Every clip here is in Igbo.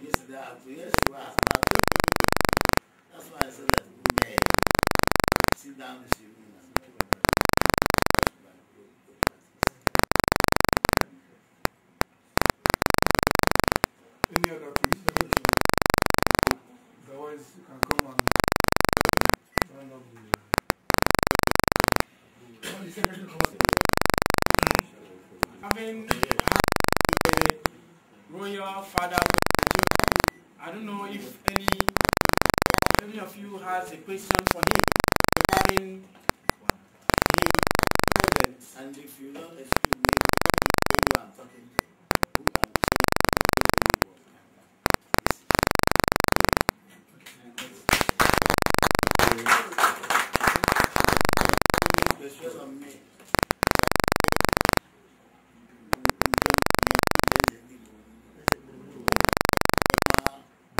Yesterday, yes, you asked. That's why I said that we may sit down this evening and any other question? Otherwise, you can come and round up the. Having had the royal father, I don't know if any of you has a question for him regarding his presence. And if you don't excuse me, who I'm talking to, who I'm question on me.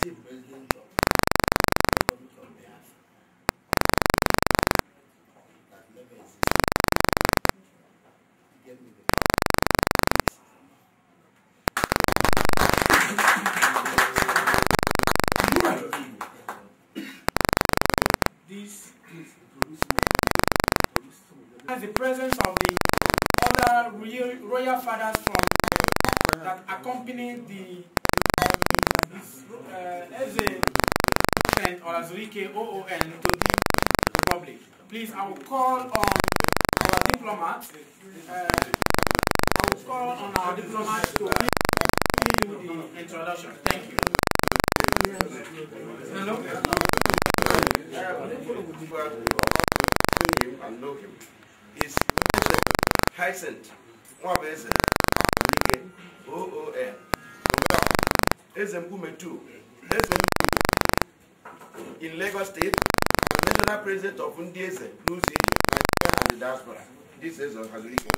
President of Republic of Biafra that never existed. He gave me the power. This as the presence of the other royal fathers from that accompanied the Eze Orazulike OON to the Republic. Please, I will call on our diplomats. I will call on our diplomats to do the introduction. Thank you. Hello. And know him is Hyacinth Nwabeze OON Eze Mkume II, Eze in Lagos State, National President of Ndi Eze N'Uzo Ije and the Diaspora. This is Orazulike.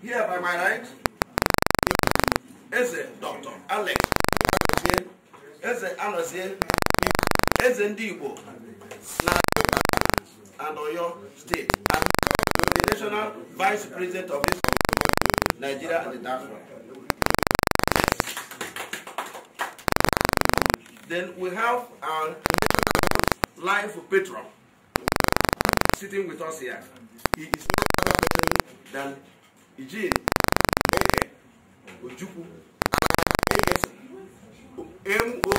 Here by my right, Eze Dr. Alex Eze Anozie, Eze Ndi Igbo na and Oyo State, and the National Vice President of this Nigeria and the Diaspora. Then we have our life patron sitting with us here. He is no other person than Eugene Eke Ojukwu. M.O.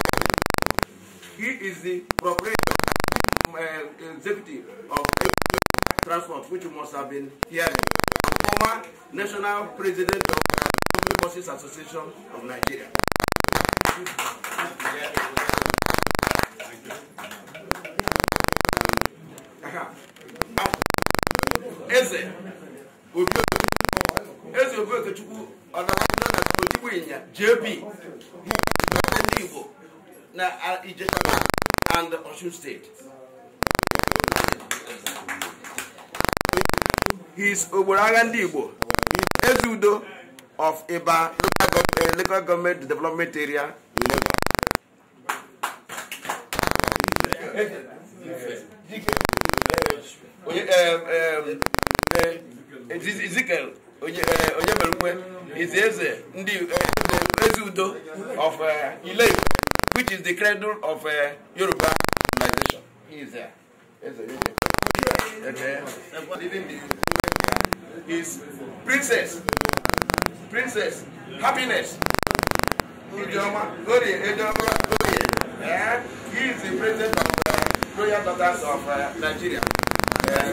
He is the proprietor, executive of Transport, which you must have been hearing. Former national president of the Buses Association of Nigeria. Eze Obi Okechukwu, JP, na Ijesha and Osun State. He is Ogboraga Ndi Igbo, Eze Udo of Iba Local Government Development Area in Lagos. Ezekiel Onyemelukwe is Eze Ndi Eze Udo of Ile, which is the cradle of Yoruba civilization. He is there. Okay. Is Princess Happiness Ijoma Orie. He is the president of the Royal Daughters of Nigeria.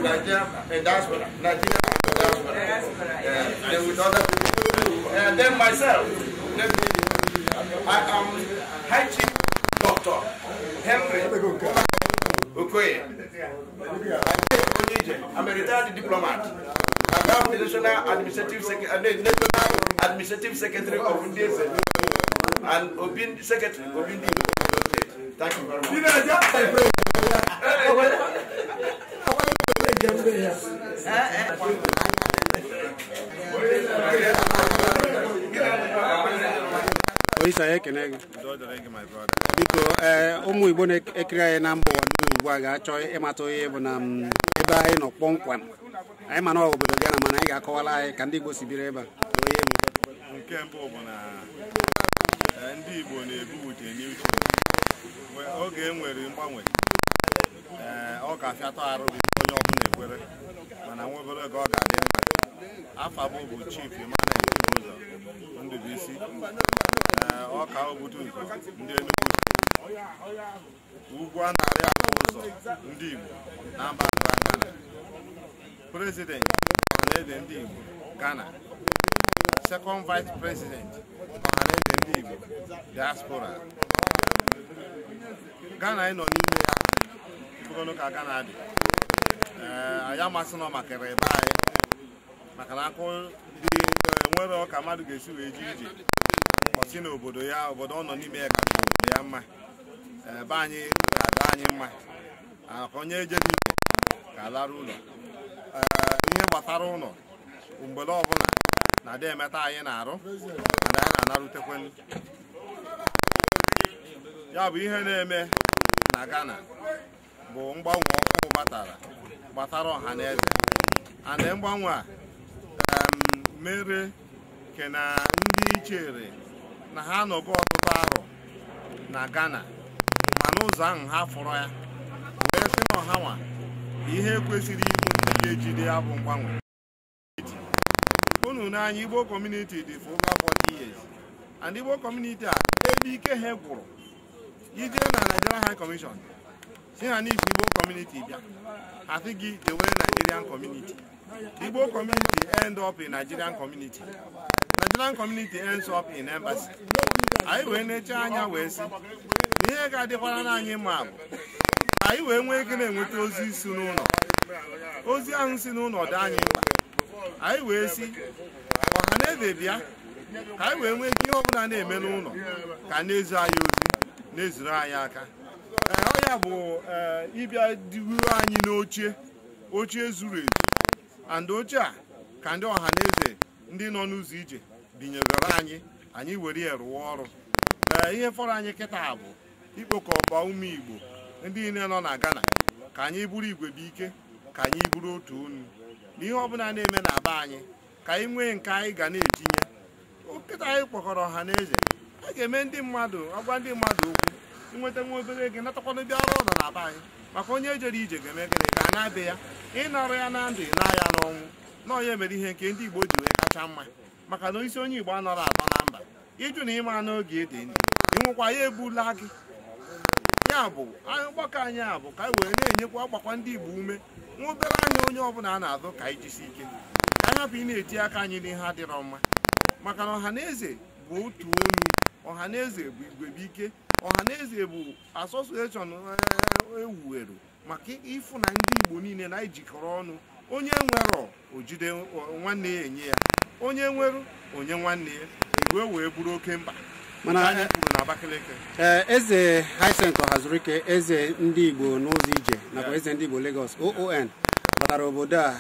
Nigeria Diaspora. Nigeria Diaspora. Then with other people. And then myself. I am High Chief Dr. Henry Okoye. I'm a retired diplomat. I am the National Administrative Secretary of Ndi Eze and Obin Secretary of Ndi State. Thank you very much. Biko ụmụ Igbo na-ekiri anyị na mba ụwa dum ugbu a ga-achọ ịmata onye bụ na ebe anyị nọ kpọmkwem Anyị ma na ọ obodo Ghana, mana anyị ga-akọwala anyị ka ndị Igbo si biri ebe a. Onye bụ nke mbụ bụ na ndị Igbo na-ebubute n'uche oge e nwere mgbanwe, ọ ga-afịatọ arụ bụ onye ọbụla ekwere, mana nwa obere oge ọ ga-adị mma. Afa bụ Chief Emmanuel Chibuzo Ndubuisi, ọka obutu ụzọ ndị Enugu, ugwu a na-arị abụ ụzọ ndị Igbo na mba Ghana, President Ọhaneze ndị Igbo Ghana, Second Vice President Ọhaneze ndị Igbo Diaspora Ghana. Anyị nọ n'ime ya bụrụ ka Ghana dị. Anyị amasị nọ maka ebe anyị, maka na akụ dị enwere ka mmadụ ga-esi wee ji ije ọsị na obodo ya, obodo ọ nọ n'ime ya kacha obodo ya mma. Ebe anyị ga-ada anyị mma ka onye ejere ije ka alara ụlọ. Ihe gbasara ụlọ mgbede ọbụla na-adị emeta anyị na-arụ, mana anyị na-anarutekwenu. Ya bụ ihe na-eme na Ghana bụ mgbanwe ọkụ batara gbasara ọha na eze. And mgbanwe a mere ke na ndị chere na ha anọgo ọtụtụ arọ na Ghana, mana ụzọ ahụ ha fụrụ ya wee sị na ọha nwa ihe kwesịrị ịbụ ndị ga-ejide ya bụ mgbanwe. Unu n'anya, Igbo community dị for over 40 years, and Igbo community a ebe ike ha gwụrụ ije na Nigerian High Commission si ha n'isi Igbo community bịa, ha sị gị jewe Nigerian community. Igbo community end up in Nigerian community, Nigerian community ends up in embassy. Anyị wee na-eche anya wee sị na ihe ga-adịkwara n'anyị mma bụ anyị wee nwee ike na-enweta ozi si n'ụlọ. Ozi ahụ si n'ụlọ dị anyị mkpa. Anyị wee sị ọhaneze bịa ka anyị wee nwee ike ihe ọbụla na-eme n'ụlọ ka na-ezu anyị ozi, na-ezuru anyị aka. Ọ ya bụ ịbịa diwuru anyị n'oche, oche zuru ezu. And oche a ka ndị ọhaneze ndị nọ n'ụzọ ije binyegoro anyị, anyị were ya rụọ ọrụ. Ihe fọrọ anyị kịta bụ ikpokọba ụmụ Igbo ndị niile nọ na Ghana ka anyị bụrụ igwe bụ ike, ka anyị bụrụ otu onu n'ihe ọbụla na-eme na be anyị, ka anyị nwee nke anyị ga na-etinye. Nkịta anyị kpọkọrọ ọha na eze, a ga-eme ndị mmadụ agwa ndị mmadụ okwu inweta nwa obere ego natakwana bịa ọrụ ụlọ na be anyị, maka onye ejere ije ga-eme gịnị ka a na-abịa ya ịnara ya na ndụ, ịna ya n'ọnwụ. Na onye mere ihe nke ndị Igbo ji wee kacha mma, maka na isi onye Igbo anọrọ atọ na mba ịjụ na ịma n'oge ede ndị ịnwụkwa ya ebula gị. Ya bụ ọgbakọ anyị a bụ ka anyị wee na-enyekwa ọgbakọ ndị Igbo ume, nwa obere anya onye ọbụla a na-azụ ka anyị jisi ike, ka anyị hapụ ị na-eti aka anyị n'ihe adịrọ mma, maka na ọhaneze bụ otu onu, ọhaneze bụ igwe bụ ike, ọhaneze bụ asosieshọn ewuweru maka ịfụ na ndị Igbo niile na anyị jikọrọ ọnụ. Onye nwere ojide nwanne ya enye ya, onye nwere onye nwanne ya, igwe wee bụrụ oke mkpa. Mana anyị kwuru na Abakaliki. Eze Hyacinth Ọhazurike, eze ndị Igbo n'ụzọ ije nakwa eze ndị Igbo Lagos OON batara obodo a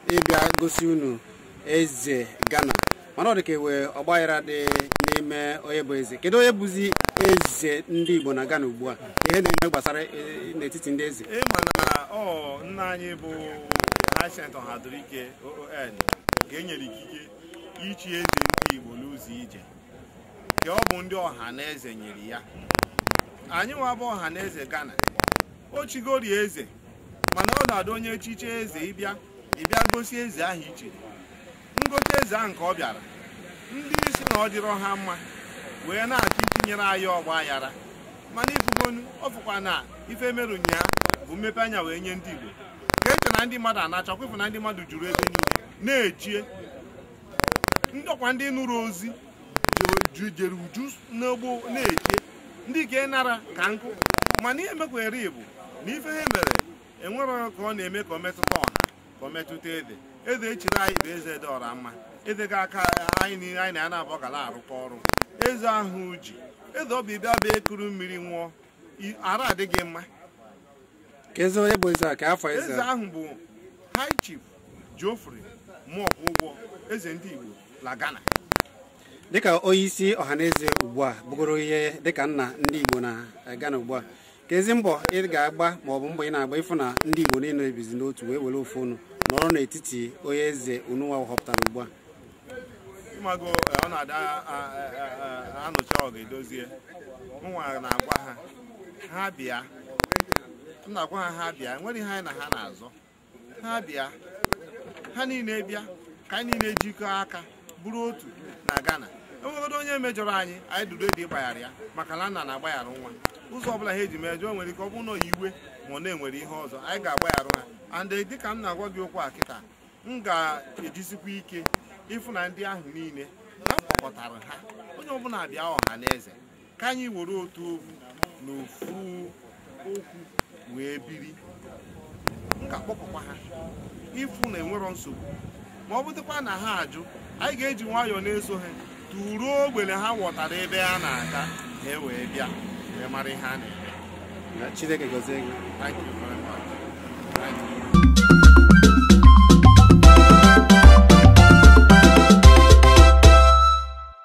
ịbịa gosi unu eze Ghana, mana ọ dị ka ewe ọgbaghara dị n'ime onye bụ eze. Kedu onye bụzi eze ndị Igbo na Ghana ugbu a? Ihe na-eme gbasara n'etiti ndị eze. Ịma na ọ nna anyị bụ Hyacinth Ọhazurike OON ka e nyere ikike ichi eze ndị Igbo n'ụzọ ije, ka ọ bụ ndị ọha na eze nyere ya. Anyị nwa bụ ọha na eze Ghana, o chigori eze, mana ọ na-adị onye echiche eze ịbịa gosi eze ahụ ichiri. Ngosi eze ahụ nke ọ bịara, ndị isi na ọ dịrọ ha mma wee na-achọ itinyere anyị ọgba aghara, mana ifugonu ọ fụkwa na ife merụ nya bụ mmepe anya wee nye ndị Igbo ka eche na ndị mmadụ anachakwa ịfụ na ndị mmadụ juru ebe niile na-echie ndọkwa ndị nụrụ ozi jere uju n'ogbo na-eche ndị ka nara ka nkụ. Mana ihe mekwere bụ na ife ha mere enwere ka ọ na-eme ka ọ metụta ọha, ka ọ metụta eze. Eze echiri anyị bụ eze dị ọra mma, eze ga-aka anyị niile anyị na ya na-abụ gala arụkọ ọrụ. Eze ahụ ji eze ọbịa bịa bịa ekuru mmiri nwụọ, ara adịghị mma. Ka eze onye bụ eze a, ka afọ eze eze ahụ bụ High Chief Geoffrey Muokwugwo, eze ndị Igbo la Ghana. Dịka onye isi ọhaneze ugbu a bụgoro ihe dịka nna ndị Igbo na Ghana ugbu a, ka ezi mbọ ị ga-agba ma ọ bụ mbọ ị na-agba ịfụ na ndị Igbo niile ebizi n'otu wee were ofu ọnụ nọrọ n'etiti onye eze ununwa họpụtara ugbu a. Ịmago, ọ na-ada anụcha ọ ga-edozie. Nwa na-agwa ha ha bịa, m na-agwa ha ha bịa, enwere ihe anyị na ha na-azọ. Ha bịa, ha niile bịa ka anyị niile jikọọ aka bụrụ otu na Ghana. Enwegodo onye mejọrọ anyị, anyị dudo dị ịgbaghara ya, maka na nna na-agbaghara nwa. Ụzọ ọbụla ha eji mejọọ nwere ike ọ bụrụ na iwe ma ọ na-enwere ihe ọzọ, anyị ga-agbaghara ha. And dịka m na-agwa gị okwu a kịta, m ga-ejisikwa ike ịfụ na ndị ahụ niile na mkpọkọtara ha, onye ọbụla bịa ọha na eze, ka anyị were otu ofu na ofu okwu wee biri. M ga-akpọkọkwa ha ịfụ na enwero nsogbu, ma ọ bụdịkwa na ha ajụ, anyị ga-eji nwayọọ na-eso ha turuo ogbele ha ghọtara ebe a na-aga, ha wee bịa wee mara ihe a na-eme. Chineke gọzie gị. Thank you.